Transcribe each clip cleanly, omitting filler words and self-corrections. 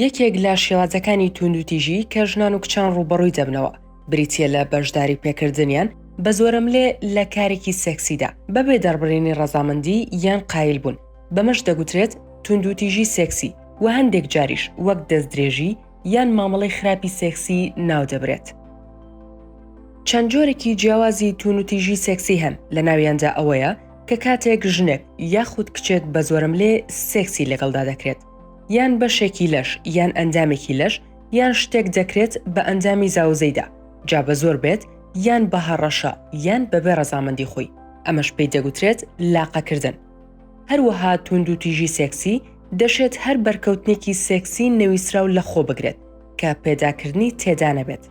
یەکێک لە شێوازەکانی تووندوتیژی کە ژنان و کچان ڕووبەڕووی دەبنەوە، بریتییە لە بەشداری پێکردنیان بە زۆرەملێ لە کارێکی سێکسیدا، بەبێ دەربڕینی ڕەزامەندی یان قایلبوون، بەمەش دەگوترێت تووندوتیژی سێکسی و هەندێک جاریش وەک دەستدرێژی یان مامەڵەی خراپی سێکسی ناودەبرێت. چەند جۆرێکی جیاوازی توونوتیژی سێکسی هەن، لەناویاندا ئەوەیە کە کاتێک ژنێک یاخود کچێک بە زۆرەملێ سێکسی لەگەڵدا دەکرێت، یان بەشێکی لەش یان ئەندامێکی لەش یان شتێک دەکرێت بە ئەندامی زاوزێیدا، جا بە زۆر بێت یان بە هەڕەشە یان بەبێ ڕەزامەندی خۆی، ئەمەش پێی دەگوترێت لاقەکردن. هەروەها تووندوتیژی سێکسی دەشێت هەر بەرکەوتنێکی سێکسی نەویستراو لەخۆ بگرێت کە پێداکردنی تێدا نەبێت.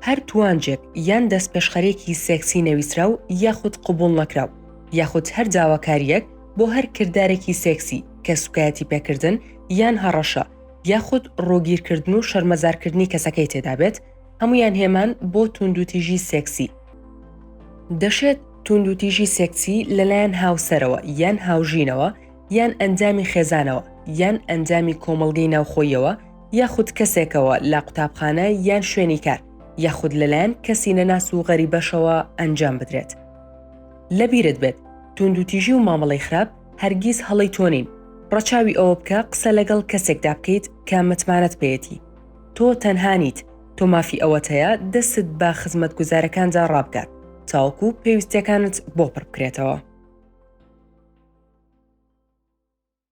هەر توانجێک یان دەستپێشخەرییەکی سێکسی نەویستراو یاخود قبوڵنەکراو یاخود هەر داواکارییەک بۆ هەر کردارێکی سێکسی کە سوکایەتیپێکردن یان هەڕەشە یاخود ڕووگیرکردن و شەرمەزارکردنی کەسەکەی تێدابێت، هەموویان هێمان بۆ تووندوتیژی سێکسی. دەشێت تووندوتیژی سێکسی لەلایەن هاوسەرەوە یان هاوژینەوە یان ئەندامی خێزانەوە یان ئەندامی کۆمەڵگەی ناوخۆییەوە یاخود کەسێکەوە لە قوتابخانە یان شوێنی کار یاخود لەلایەن کەسی نەناس و غەریبەشەوە ئەنجام بدرێت. لەبیرت بێت تووندوتیژی و مامەڵەی خراپ هەرگیز هەڵەی تۆ نین، ڕەچاوی ئەوە بکە قسە لەگەڵ کەسێکدا بکەیت کە متمانەت پێیەتی. تۆ تەنها نیت، تۆ مافی ئەوەت هەیە دەستت بە خزمەتگوزارەکاندا ڕابگات تاوەکو پێویستیەکانت بۆ پڕ بکرێتەوە.